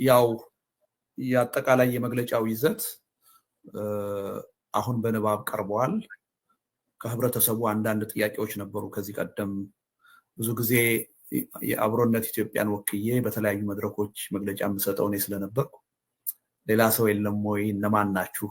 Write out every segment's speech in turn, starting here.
ያው የአጠቃላይ የመግለጫው ይዘት አሁን በንባብ ቀርበዋል። ከህብረተሰቡ አንዳንድ ጥያቄዎች ነበሩ። ከዚህ ቀደም ብዙ ጊዜ የአብሮነት ኢትዮጵያን ወክዬ በተለያዩ መድረኮች መግለጫ የምሰጠው እኔ ስለነበርኩ ሌላ ሰው የለም ወይ፣ እነማን ናችሁ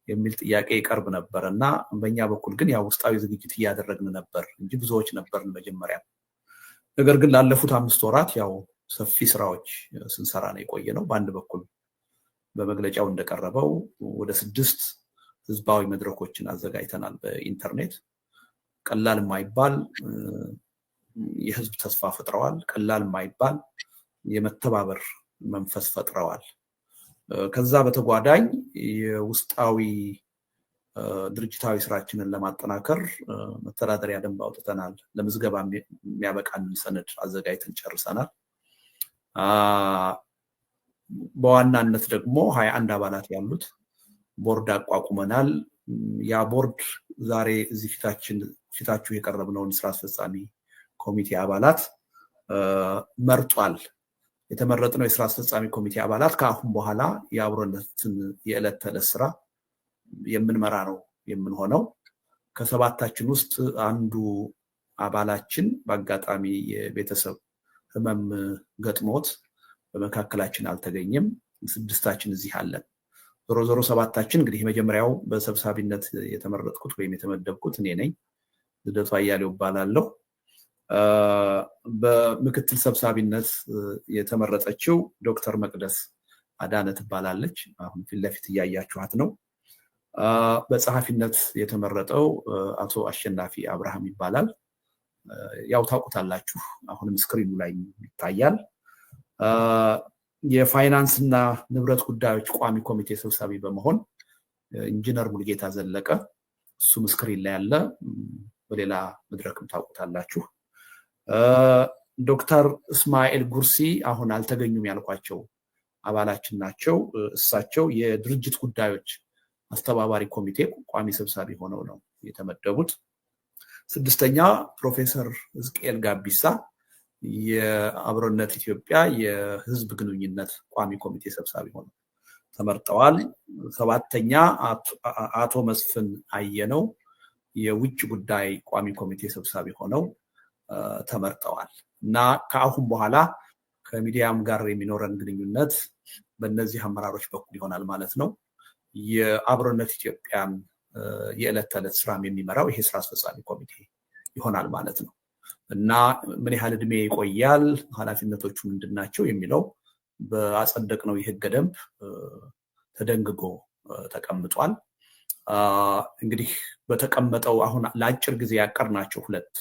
የሚል ጥያቄ ይቀርብ ነበር እና በእኛ በኩል ግን ያው ውስጣዊ ዝግጅት እያደረግን ነበር እንጂ ብዙዎች ነበርን መጀመሪያ። ነገር ግን ላለፉት 5 ወራት ያው ሰፊ ስራዎች ስንሰራ ነው የቆየነው። በአንድ በኩል በመግለጫው እንደቀረበው ወደ ስድስት ህዝባዊ መድረኮችን አዘጋጅተናል በኢንተርኔት። ቀላል የማይባል የህዝብ ተስፋ ፈጥረዋል። ቀላል የማይባል የመተባበር መንፈስ ፈጥረዋል። ከዛ በተጓዳኝ የውስጣዊ ድርጅታዊ ስራችንን ለማጠናከር መተዳደሪያ ደንብ አውጥተናል። ለምዝገባ የሚያበቃንን ሰነድ አዘጋጅተን ጨርሰናል። በዋናነት ደግሞ 21 አባላት ያሉት ቦርድ አቋቁመናል። ያ ቦርድ ዛሬ እዚህ ፊታችሁ የቀረብነውን ስራ አስፈጻሚ ኮሚቴ አባላት መርጧል። የተመረጥነው የስራ አስፈጻሚ ኮሚቴ አባላት ከአሁን በኋላ የአብሮነትን የዕለት ተዕለት ስራ የምንመራ ነው የምንሆነው። ከሰባታችን ውስጥ አንዱ አባላችን በአጋጣሚ የቤተሰብ ህመም ገጥሞት በመካከላችን አልተገኘም። ስድስታችን እዚህ አለን። ዞሮ ዞሮ ሰባታችን እንግዲህ የመጀመሪያው በሰብሳቢነት የተመረጥኩት ወይም የተመደብኩት እኔ ነኝ። ልደቱ አያሌው እባላለሁ። በምክትል ሰብሳቢነት የተመረጠችው ዶክተር መቅደስ አዳነ ትባላለች። አሁን ፊት ለፊት እያያችኋት ነው። በጸሐፊነት የተመረጠው አቶ አሸናፊ አብርሃም ይባላል። ያው ታውቁታላችሁ። አሁንም screen ኑ ላይ ይታያል። የፋይናንስ እና ንብረት ጉዳዮች ቋሚ ኮሚቴ ሰብሳቢ በመሆን ኢንጂነር ሙሉጌታ ዘለቀ፣ እሱም screen ላይ ያለ፣ በሌላ መድረክም ታውቁታላችሁ። ዶክተር እስማኤል ጉርሲ አሁን አልተገኙም ያልኳቸው አባላችን ናቸው። እሳቸው የድርጅት ጉዳዮች አስተባባሪ ኮሚቴ ቋሚ ሰብሳቢ ሆነው ነው የተመደቡት። ስድስተኛ ፕሮፌሰር ሕዝቅኤል ጋቢሳ የአብሮነት ኢትዮጵያ የህዝብ ግንኙነት ቋሚ ኮሚቴ ሰብሳቢ ሆነው ተመርጠዋል። ሰባተኛ አቶ መስፍን አየነው የውጭ ጉዳይ ቋሚ ኮሚቴ ሰብሳቢ ሆነው ተመርጠዋል። እና ከአሁን በኋላ ከሚዲያም ጋር የሚኖረን ግንኙነት በእነዚህ አመራሮች በኩል ይሆናል ማለት ነው። የአብሮነት ኢትዮጵያን የዕለት ተዕለት ስራም የሚመራው ይሄ ስራ አስፈጻሚ ኮሚቴ ይሆናል ማለት ነው። እና ምን ያህል እድሜ ይቆያል፣ ኃላፊነቶቹ ምንድን ናቸው የሚለው በአጸደቅነው የህገ ደንብ ተደንግጎ ተቀምጧል። እንግዲህ በተቀመጠው አሁን ለአጭር ጊዜ ያቀድናቸው ሁለት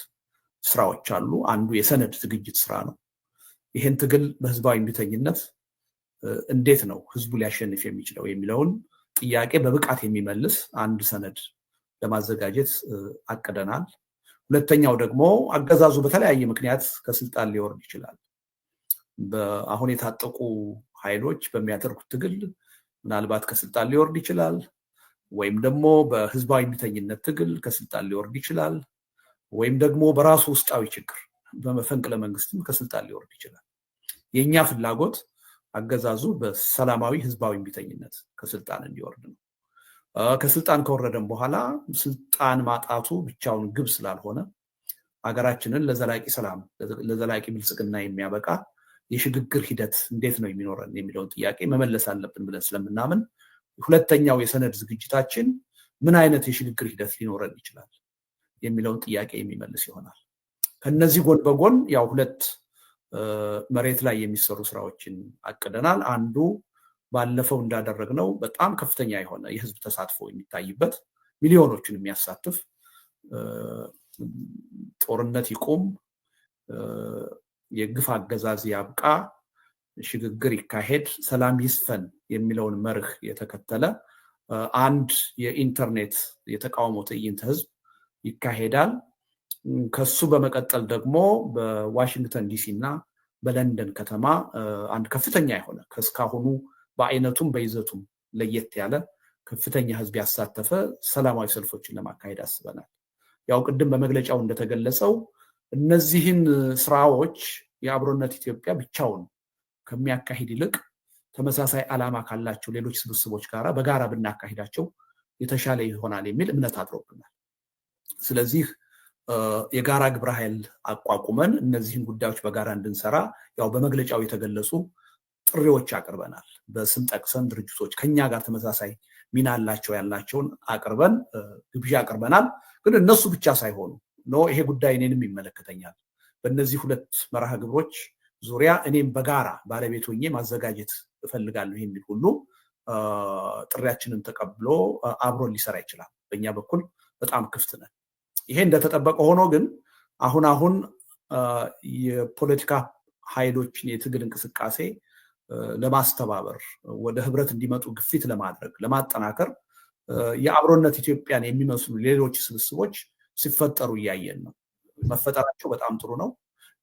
ስራዎች አሉ። አንዱ የሰነድ ዝግጅት ስራ ነው። ይህን ትግል በህዝባዊ እምቢተኝነት እንዴት ነው ህዝቡ ሊያሸንፍ የሚችለው የሚለውን ጥያቄ በብቃት የሚመልስ አንድ ሰነድ ለማዘጋጀት አቅደናል። ሁለተኛው ደግሞ አገዛዙ በተለያየ ምክንያት ከስልጣን ሊወርድ ይችላል። አሁን የታጠቁ ኃይሎች በሚያደርጉት ትግል ምናልባት ከስልጣን ሊወርድ ይችላል፣ ወይም ደግሞ በህዝባዊ እምቢተኝነት ትግል ከስልጣን ሊወርድ ይችላል፣ ወይም ደግሞ በራሱ ውስጣዊ ችግር በመፈንቅለ መንግስትም ከስልጣን ሊወርድ ይችላል። የእኛ ፍላጎት አገዛዙ በሰላማዊ ህዝባዊ እምቢተኝነት ከስልጣን እንዲወርድ ነው። ከስልጣን ከወረደም በኋላ ስልጣን ማጣቱ ብቻውን ግብ ስላልሆነ ሀገራችንን ለዘላቂ ሰላም፣ ለዘላቂ ብልጽግና የሚያበቃ የሽግግር ሂደት እንዴት ነው የሚኖረን የሚለውን ጥያቄ መመለስ አለብን ብለን ስለምናምን ሁለተኛው የሰነድ ዝግጅታችን ምን አይነት የሽግግር ሂደት ሊኖረን ይችላል የሚለውን ጥያቄ የሚመልስ ይሆናል። ከነዚህ ጎን በጎን ያው ሁለት መሬት ላይ የሚሰሩ ስራዎችን አቅደናል። አንዱ ባለፈው እንዳደረግነው በጣም ከፍተኛ የሆነ የህዝብ ተሳትፎ የሚታይበት፣ ሚሊዮኖችን የሚያሳትፍ፣ ጦርነት ይቁም፣ የግፍ አገዛዝ ያብቃ፣ ሽግግር ይካሄድ፣ ሰላም ይስፈን የሚለውን መርህ የተከተለ አንድ የኢንተርኔት የተቃውሞ ትዕይንተ ህዝብ ይካሄዳል። ከሱ በመቀጠል ደግሞ በዋሽንግተን ዲሲ እና በለንደን ከተማ አንድ ከፍተኛ የሆነ፣ ከእስካሁኑ በአይነቱም በይዘቱም ለየት ያለ፣ ከፍተኛ ህዝብ ያሳተፈ ሰላማዊ ሰልፎችን ለማካሄድ አስበናል። ያው ቅድም በመግለጫው እንደተገለጸው እነዚህን ስራዎች የአብሮነት ኢትዮጵያ ብቻውን ከሚያካሂድ ይልቅ ተመሳሳይ ዓላማ ካላቸው ሌሎች ስብስቦች ጋራ በጋራ ብናካሂዳቸው የተሻለ ይሆናል የሚል እምነት አድሮብናል። ስለዚህ የጋራ ግብረ ኃይል አቋቁመን እነዚህን ጉዳዮች በጋራ እንድንሰራ ያው በመግለጫው የተገለጹ ጥሪዎች አቅርበናል። በስም ጠቅሰን ድርጅቶች ከኛ ጋር ተመሳሳይ ሚና አላቸው ያልናቸውን አቅርበን ግብዣ አቅርበናል። ግን እነሱ ብቻ ሳይሆኑ no ይሄ ጉዳይ እኔንም ይመለከተኛል፣ በእነዚህ ሁለት መርሃ ግብሮች ዙሪያ እኔም በጋራ ባለቤት ሆኜ ማዘጋጀት እፈልጋለሁ የሚል ሁሉ ጥሪያችንን ተቀብሎ አብሮን ሊሰራ ይችላል። በእኛ በኩል በጣም ክፍት ነን። ይሄ እንደተጠበቀ ሆኖ ግን አሁን አሁን የፖለቲካ ኃይሎችን የትግል እንቅስቃሴ ለማስተባበር፣ ወደ ህብረት እንዲመጡ ግፊት ለማድረግ፣ ለማጠናከር የአብሮነት ኢትዮጵያን የሚመስሉ ሌሎች ስብስቦች ሲፈጠሩ እያየን ነው። መፈጠራቸው በጣም ጥሩ ነው።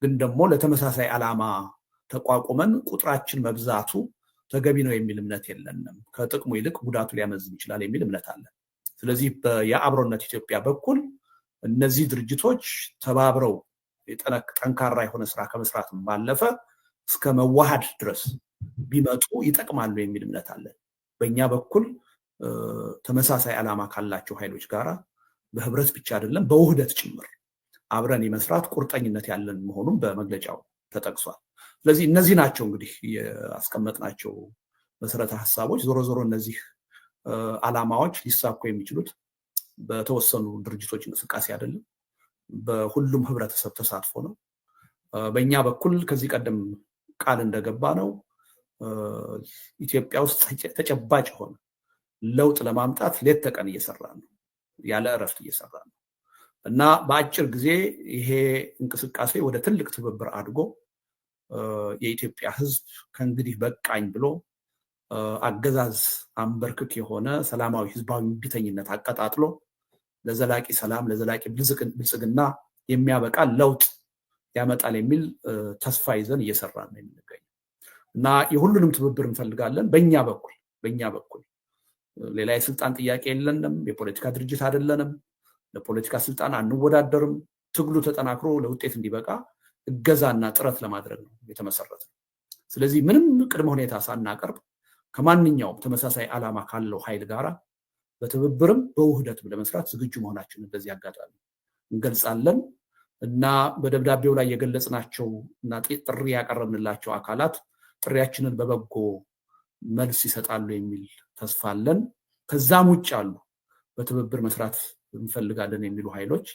ግን ደግሞ ለተመሳሳይ ዓላማ ተቋቁመን ቁጥራችን መብዛቱ ተገቢ ነው የሚል እምነት የለንም። ከጥቅሙ ይልቅ ጉዳቱ ሊያመዝን ይችላል የሚል እምነት አለ። ስለዚህ የአብሮነት ኢትዮጵያ በኩል እነዚህ ድርጅቶች ተባብረው ጠንካራ የሆነ ስራ ከመስራትም ባለፈ እስከ መዋሃድ ድረስ ቢመጡ ይጠቅማሉ የሚል እምነት አለ። በእኛ በኩል ተመሳሳይ ዓላማ ካላቸው ኃይሎች ጋራ በህብረት ብቻ አይደለም፣ በውህደት ጭምር አብረን የመስራት ቁርጠኝነት ያለን መሆኑን በመግለጫው ተጠቅሷል። ስለዚህ እነዚህ ናቸው እንግዲህ ያስቀመጥናቸው መሰረተ ሀሳቦች። ዞሮ ዞሮ እነዚህ ዓላማዎች ሊሳኩ የሚችሉት በተወሰኑ ድርጅቶች እንቅስቃሴ አይደለም፣ በሁሉም ህብረተሰብ ተሳትፎ ነው። በእኛ በኩል ከዚህ ቀደም ቃል እንደገባ ነው፣ ኢትዮጵያ ውስጥ ተጨባጭ የሆነ ለውጥ ለማምጣት ሌት ተቀን እየሰራ ነው፣ ያለ እረፍት እየሰራ ነው። እና በአጭር ጊዜ ይሄ እንቅስቃሴ ወደ ትልቅ ትብብር አድጎ የኢትዮጵያ ህዝብ ከእንግዲህ በቃኝ ብሎ አገዛዝ አንበርክክ የሆነ ሰላማዊ ህዝባዊ እምቢተኝነት አቀጣጥሎ ለዘላቂ ሰላም፣ ለዘላቂ ብልጽግና የሚያበቃ ለውጥ ያመጣል የሚል ተስፋ ይዘን እየሰራን ነው የምንገኘው። እና የሁሉንም ትብብር እንፈልጋለን። በእኛ በኩል ሌላ የስልጣን ጥያቄ የለንም። የፖለቲካ ድርጅት አይደለንም። ለፖለቲካ ስልጣን አንወዳደርም። ትግሉ ተጠናክሮ ለውጤት እንዲበቃ እገዛና ጥረት ለማድረግ ነው የተመሰረተው። ስለዚህ ምንም ቅድመ ሁኔታ ሳናቀርብ ከማንኛውም ተመሳሳይ ዓላማ ካለው ኃይል ጋራ በትብብርም በውህደትም ለመስራት ዝግጁ መሆናችንን በዚህ አጋጣሚ እንገልጻለን። እና በደብዳቤው ላይ የገለጽናቸው እና ጥሪ ያቀረብንላቸው አካላት ጥሪያችንን በበጎ መልስ ይሰጣሉ የሚል ተስፋ አለን። ከዛም ውጭ አሉ በትብብር መስራት እንፈልጋለን የሚሉ ኃይሎች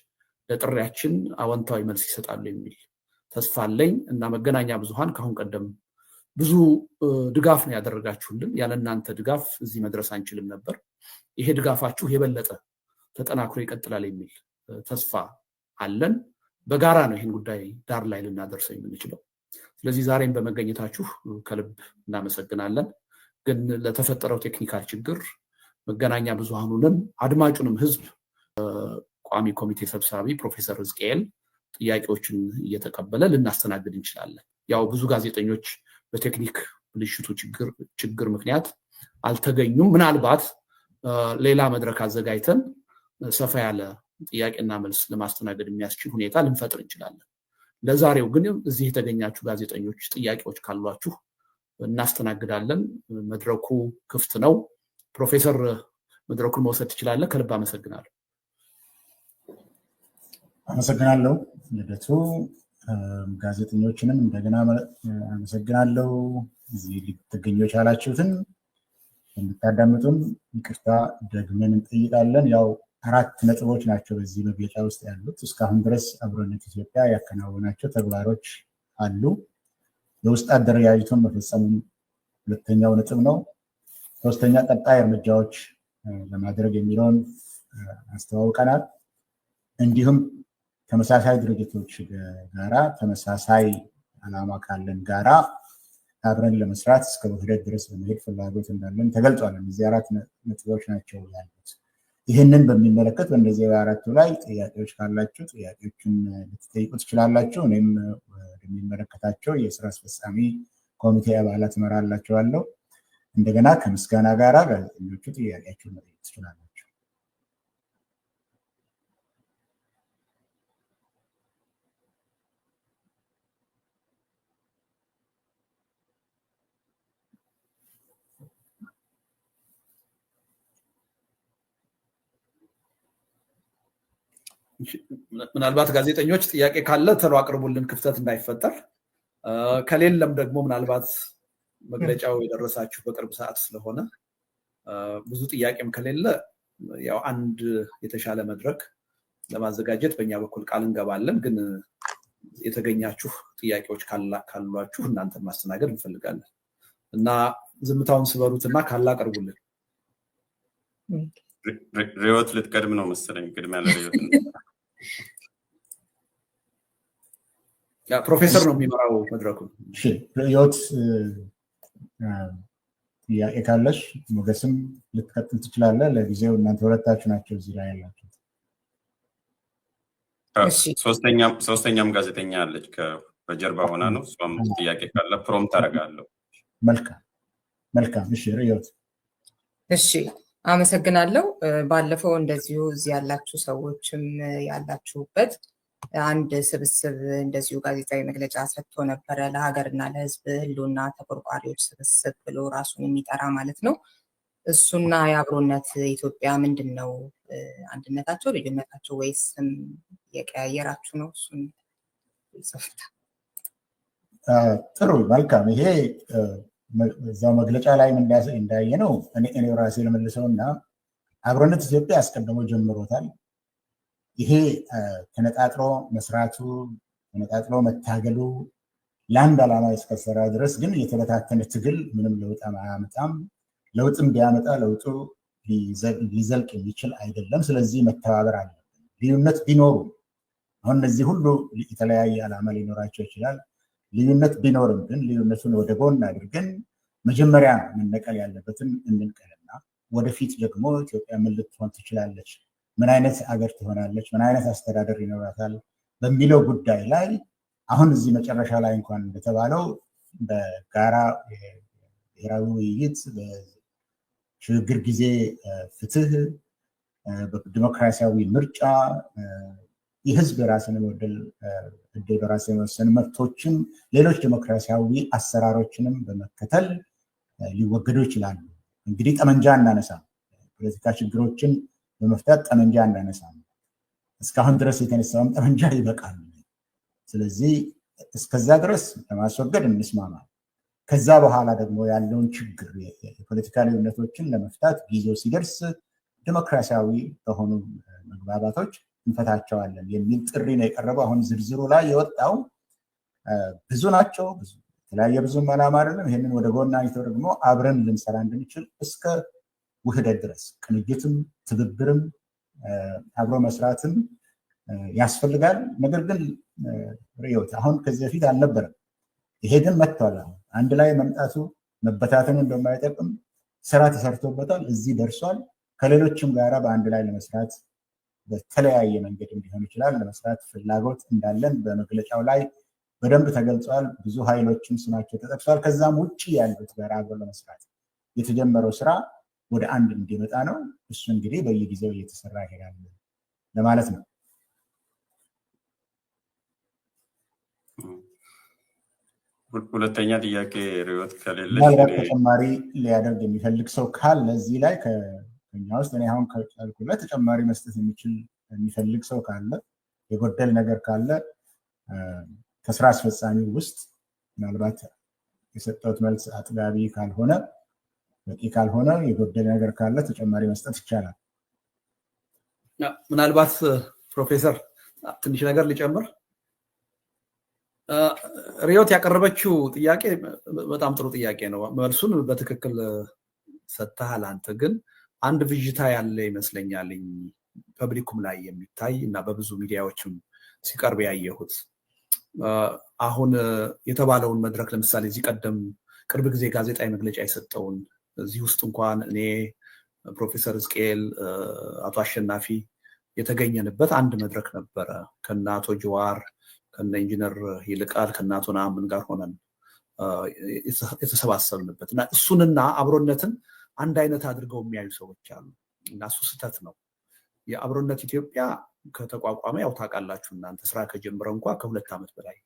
ለጥሪያችን አወንታዊ መልስ ይሰጣሉ የሚል ተስፋ አለኝ። እና መገናኛ ብዙሃን ከአሁን ቀደም ብዙ ድጋፍ ነው ያደረጋችሁልን። ያለ እናንተ ድጋፍ እዚህ መድረስ አንችልም ነበር። ይሄ ድጋፋችሁ የበለጠ ተጠናክሮ ይቀጥላል የሚል ተስፋ አለን። በጋራ ነው ይህን ጉዳይ ዳር ላይ ልናደርሰው የምንችለው። ስለዚህ ዛሬም በመገኘታችሁ ከልብ እናመሰግናለን። ግን ለተፈጠረው technical ችግር መገናኛ ብዙሃኑንም አድማጩንም ህዝብ ቋሚ ኮሚቴ ሰብሳቢ ፕሮፌሰር ሕዝቅኤል ጥያቄዎችን እየተቀበለ ልናስተናግድ እንችላለን። ያው ብዙ ጋዜጠኞች በቴክኒክ ብልሽቱ ችግር ምክንያት አልተገኙም። ምናልባት ሌላ መድረክ አዘጋጅተን ሰፋ ያለ ጥያቄና መልስ ለማስተናገድ የሚያስችል ሁኔታ ልንፈጥር እንችላለን። ለዛሬው ግን እዚህ የተገኛችሁ ጋዜጠኞች ጥያቄዎች ካሏችሁ እናስተናግዳለን። መድረኩ ክፍት ነው። ፕሮፌሰር፣ መድረኩን መውሰድ ትችላለህ። ከልብ አመሰግናለሁ። አመሰግናለሁ ልደቱ። ጋዜጠኞችንም እንደገና አመሰግናለሁ። እዚህ ልትገኙ የቻላችሁትን፣ የምታዳምጡን ይቅርታ ደግመን እንጠይቃለን። ያው አራት ነጥቦች ናቸው በዚህ መግለጫ ውስጥ ያሉት። እስካሁን ድረስ አብሮነት ኢትዮጵያ ያከናወናቸው ተግባሮች አሉ። የውስጥ አደረጃጀቱን መፈጸሙን ሁለተኛው ነጥብ ነው። ሶስተኛ፣ ቀጣይ እርምጃዎች ለማድረግ የሚለውን አስተዋውቀናል። እንዲሁም ተመሳሳይ ድርጅቶች ጋራ፣ ተመሳሳይ ዓላማ ካለን ጋራ አብረን ለመስራት እስከ ውህደት ድረስ ለመሄድ ፍላጎት እንዳለን ተገልጿል። እነዚህ አራት ነጥቦች ናቸው ያሉት። ይህንን በሚመለከት በእነዚህ በአራቱ ላይ ጥያቄዎች ካላችሁ ጥያቄዎችን ልትጠይቁ ትችላላችሁ። እኔም ወደሚመለከታቸው የስራ አስፈጻሚ ኮሚቴ አባላት እመራላቸዋለሁ። እንደገና ከምስጋና ጋራ ጋዜጠኞቹ ጥያቄያቸውን መጠየቅ ትችላላችሁ። ምናልባት ጋዜጠኞች ጥያቄ ካለ ቶሎ አቅርቡልን፣ ክፍተት እንዳይፈጠር። ከሌለም ደግሞ ምናልባት መግለጫው የደረሳችሁ በቅርብ ሰዓት ስለሆነ ብዙ ጥያቄም ከሌለ ያው አንድ የተሻለ መድረክ ለማዘጋጀት በእኛ በኩል ቃል እንገባለን። ግን የተገኛችሁ ጥያቄዎች ካሏችሁ እናንተን ማስተናገድ እንፈልጋለን እና ዝምታውን ስበሩትና ካለ አቅርቡልን። ርዕዮት ልትቀድም ነው መሰለኝ። ቅድሚያ ለርዕዮት። ፕሮፌሰር ነው የሚመራው መድረኩ። ርዕዮት ጥያቄ ካለሽ፣ ሞገስም ልትቀጥል ትችላለህ። ለጊዜው እናንተ ሁለታችሁ ናቸው እዚህ ላይ ያላችሁት። ሶስተኛም ጋዜጠኛ አለች በጀርባ ሆና ነው። እሷም ጥያቄ ካለ prompt አደርጋለሁ። መልካም መልካም። እሺ ርዕዮት። እሺ፣ አመሰግናለሁ። ባለፈው እንደዚሁ እዚህ ያላችሁ ሰዎችም ያላችሁበት አንድ ስብስብ እንደዚሁ ጋዜጣዊ መግለጫ ሰጥቶ ነበረ። ለሀገርና ለሕዝብ ሕልውና ተቆርቋሪዎች ስብስብ ብሎ ራሱን የሚጠራ ማለት ነው። እሱና የአብሮነት ኢትዮጵያ ምንድን ነው አንድነታቸው፣ ልዩነታቸው ወይስ ስም እየቀያየራችሁ ነው? እሱን ጥሩ፣ መልካም። ይሄ እዛው መግለጫ ላይ እንዳየ ነው፣ እኔ ራሴ ለመልሰው እና አብሮነት ኢትዮጵያ አስቀድሞ ጀምሮታል። ይሄ ተነጣጥሮ መስራቱ፣ ተነጣጥሮ መታገሉ ለአንድ ዓላማ እስከሰራ ድረስ ግን የተበታተነ ትግል ምንም ለውጥ አያመጣም። ለውጥም ቢያመጣ ለውጡ ሊዘልቅ የሚችል አይደለም። ስለዚህ መተባበር አለብን። ልዩነት ቢኖሩም፣ አሁን እነዚህ ሁሉ የተለያየ ዓላማ ሊኖራቸው ይችላል። ልዩነት ቢኖርም ግን ልዩነቱን ወደ ጎን አድርገን መጀመሪያ መነቀል ያለበትን እንንቀልና ወደፊት ደግሞ ኢትዮጵያ ምን ልትሆን ትችላለች፣ ምን አይነት አገር ትሆናለች፣ ምን አይነት አስተዳደር ይኖራታል በሚለው ጉዳይ ላይ አሁን እዚህ መጨረሻ ላይ እንኳን እንደተባለው በጋራ ብሔራዊ ውይይት፣ በሽግግር ጊዜ ፍትህ፣ በዲሞክራሲያዊ ምርጫ፣ የህዝብ የራስን እድል በራስ የመወሰን መብቶችን፣ ሌሎች ዲሞክራሲያዊ አሰራሮችንም በመከተል ሊወገዱ ይችላሉ። እንግዲህ ጠመንጃ እናነሳም፣ ፖለቲካ ችግሮችን በመፍታት ጠመንጃ እናነሳም። እስካሁን ድረስ የተነሳውም ጠመንጃ ይበቃል። ስለዚህ እስከዛ ድረስ ለማስወገድ እንስማማ። ከዛ በኋላ ደግሞ ያለውን ችግር የፖለቲካ ልዩነቶችን ለመፍታት ጊዜው ሲደርስ ዲሞክራሲያዊ በሆኑ መግባባቶች እንፈታቸዋለን የሚል ጥሪ ነው የቀረበው። አሁን ዝርዝሩ ላይ የወጣው ብዙ ናቸው። የተለያየ ብዙም ዓላማ አይደለም። ይህንን ወደ ጎን አይተው ደግሞ አብረን ልንሰራ እንድንችል እስከ ውህደት ድረስ ቅንጅትም ትብብርም አብሮ መስራትም ያስፈልጋል። ነገር ግን ርዕዮት፣ አሁን ከዚህ በፊት አልነበረም። ይሄ ግን መጥቷል። አሁን አንድ ላይ መምጣቱ መበታተኑ እንደማይጠቅም ስራ ተሰርቶበታል። እዚህ ደርሷል። ከሌሎችም ጋራ በአንድ ላይ ለመስራት በተለያየ መንገድም ሊሆን ይችላል ለመስራት ፍላጎት እንዳለን በመግለጫው ላይ በደንብ ተገልጿል። ብዙ ኃይሎችም ስማቸው ተጠቅሷል። ከዛም ውጭ ያሉት ጋር አብሮ ለመስራት የተጀመረው ስራ ወደ አንድ እንዲመጣ ነው። እሱ እንግዲህ በየጊዜው እየተሰራ ይሄዳል ለማለት ነው። ሁለተኛ ጥያቄ ርዕዮት ከሌለች ምናልባት ተጨማሪ ሊያደርግ የሚፈልግ ሰው ካለ እዚህ ላይ ከኛ ውስጥ፣ እኔ አሁን ከቻልኩ ላይ ተጨማሪ መስጠት የሚችል የሚፈልግ ሰው ካለ፣ የጎደል ነገር ካለ ከስራ አስፈጻሚ ውስጥ ምናልባት የሰጠሁት መልስ አጥጋቢ ካልሆነ፣ በቂ ካልሆነ፣ የጎደለ ነገር ካለ ተጨማሪ መስጠት ይቻላል። ምናልባት ፕሮፌሰር ትንሽ ነገር ሊጨምር። ርዕዮት ያቀረበችው ጥያቄ በጣም ጥሩ ጥያቄ ነው። መልሱን በትክክል ሰጥተሃል። አንተ ግን አንድ ብዥታ ያለ ይመስለኛል public ኩም ላይ የሚታይ እና በብዙ ሚዲያዎችም ሲቀርብ ያየሁት፣ አሁን የተባለውን መድረክ ለምሳሌ እዚህ ቀደም ቅርብ ጊዜ ጋዜጣዊ መግለጫ የሰጠውን እዚህ ውስጥ እንኳን እኔ፣ ፕሮፌሰር ሕዝቅኤል፣ አቶ አሸናፊ የተገኘንበት አንድ መድረክ ነበረ ከነ አቶ ጀዋር፣ ከነ ኢንጂነር ይልቃል፣ ከነ አቶ ነአምን ጋር ሆነን የተሰባሰብንበት እና እሱንና አብሮነትን አንድ አይነት አድርገው የሚያዩ ሰዎች አሉ እና እሱ ስህተት ነው። የአብሮነት ኢትዮጵያ ከተቋቋመ ያው ታውቃላችሁ እናንተ ስራ ከጀመረ እንኳ ከ2 ዓመት በላይ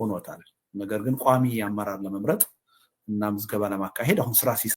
ሆኖታል። ነገር ግን ቋሚ አመራር ለመምረጥ እና ምዝገባ ለማካሄድ አሁን ስራ ሲሰራ